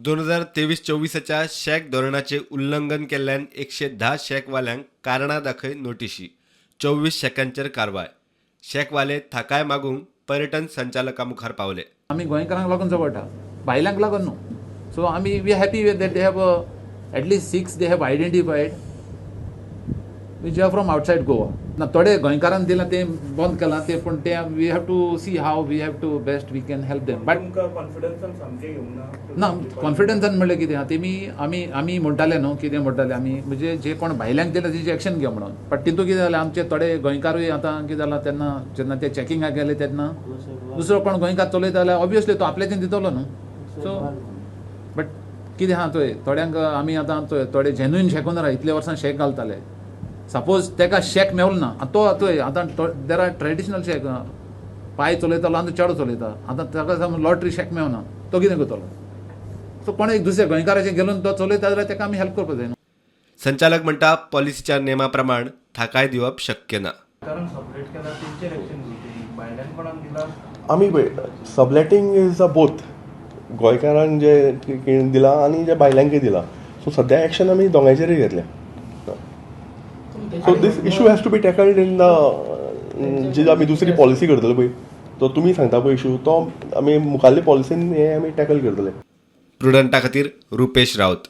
2023-24च्या shack धोरणाचें उल्लंघन केल्ल्यान 110 शॅकवाल्यांक कारणां दाखय नोटिशी, 24 शॅकांचेर कारवाय. शॅकवाले थाकाय मागूंक पर्यटन संचालका मुखार पावले. आमी गोंयकारांक लागून झगडटा, भायल्यांक लागून न्हू. सो आमी we happy that they have at least six they have identified which are from outside Goa. ना, थोडे गोंयकारान दिलां तें बंद केलां तें, पूण तें we have to see how we have to best we can help them, but तुमकां कॉन्फिडन्सान सामकें घेवंक ना? ना, कॉन्फिडन्सान म्हणल्यार कितें आहा, तेमी आमी म्हणटाले न्हू, कितें म्हणटाले आमी, म्हणजे जे कोण भायल्यांक दिला तेजी एक्शन घे म्हणून. बट तितून कितें जालें, आमचे थोडे गोंयकारूय आतां कितें जालां, तेन्ना जेन्ना ते चॅकिंगाक गेले तेन्ना दुसरो कोण गोंयकार चलयता जाल्यार ऑब्वियसली तो आपल्याच्यान दितलो न्हू. सो बट कितें आहा चोय, थोड्यांक आमी आतां चोय, थोडे जेन्युइन शॅक ओनर इतले वर्सां शॅक घालताले. सपोज तेका शॅक मेवलो ना, आतां तो चोय, आतां there are traditional shack, पाय चलयतालो, आतां चेडो चलयता. आतां ताका समज लॉटरी शॅक मेवना, तो कितें करतलो? सो कोण एक दुसऱ्या गोंयकाराचें घेवन तो चलयता जाल्यार ताका आमी हेल्प करपाक जाय न्हू. संचालक म्हणटा, पॉलिसीच्या नेमा प्रमाण थाकाय दिवप शक्य ना. कारण सबलेट केला तेंचेर एक्शन घेवची, भायल्यान कोणाक दिला? आमी पळय, सबलेटींग is a both, गोंयकारांक जे दिलां आनी जे भायल्यांकय दिलां. सो सद्या एक्शन आमी दोंगांयचेरूय घेतल्या. So this issue has to be tackled in the जी आमी दुसरी पॉलिसी करतले पळय, तो तुमी सांगता पळय इशू, तो आमी मुखाल्ले पॉलिसीन हे आमी टॅकल करतले. प्रुडंटा खातीर रुपेश राऊत.